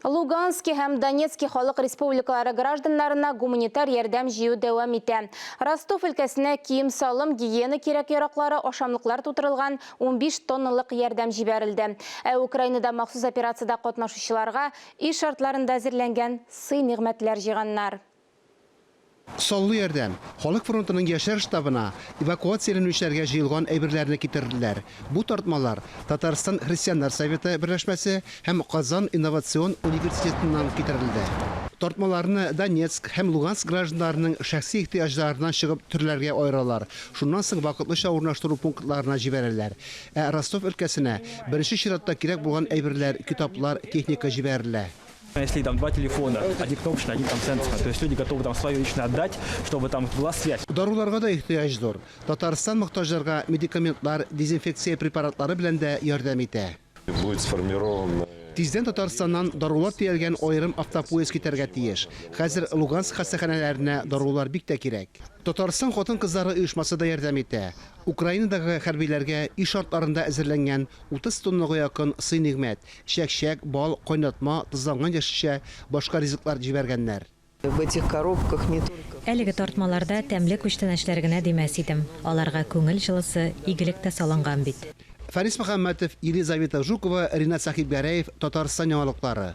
Лугански һәм Донецки халык республикалары гражданнарына гуманитар ярдәм җыю дәвам итә. Ростов өлкәсенә кием-салым, гигиена кирәк-яраклары, ашамлыклар тутырылган 15 тонналык ярдәм җибәрелде. Ә Украинада махсус операциядә катнашучыларга өй шартларында әзерләнгән сый-нигъмәтләр җыйганнар. Саллы ярдәм, Халык фронтының яшьләр штабына эвакуацияләнүчеләргә җыелган әйберләрне китерделәр. Бу тартмалар Татарстан Христианнар советы берләшмәсе һәм Казан инновацион университетыннан китерелде. Тартмаларны Донецк һәм Луганск гражданнарының шәхси ихтыяҗларыннан чыгып төрләргә аералар, шуннан соң вакытлыча урнаштыру пунктларына җибәрәләр. Ә Ростов өлкәсенә беренче чиратта кирәк булган әйберләр, китаплар, техника җибәрелә. Если там два телефона, один кнопочный, один там сенсорный, то есть люди готовы там свое личное отдать, чтобы там была связь. Даруларга да ихтыяҗ зур. Татарстан мохтаҗларга медикаментлар, дезинфекция препаратлары белән дә ярдәм итә. Будет сформирован. Тиздән Татарстаннан дарулар төялгән аерым автопоезд китәргә тиеш. Хәзер Луганск хастаханәләренә дарулар бик тә кирәк. Татарстан хатын-кызлары оешмасы да ярдәм итә. Украинадагы хәрбиләргә өй шартларында әзерләнгән 30 тоннага якын сый-нигъмәт, Чәкчәк, бал, кайнатма, тозланган яшелчә, башка ризыклар җибәргәннәр. В этих коробках не только. Әлеге тартмаларда тәмле күчтәнәчләр генә димәс идем, аларга күңел җылысы, игелек тә салынган бит. Фәнис Мөхәммәтов, Елизавета Жукова, Ринат Сәхибгәрәев, Татарстан яңалыклары.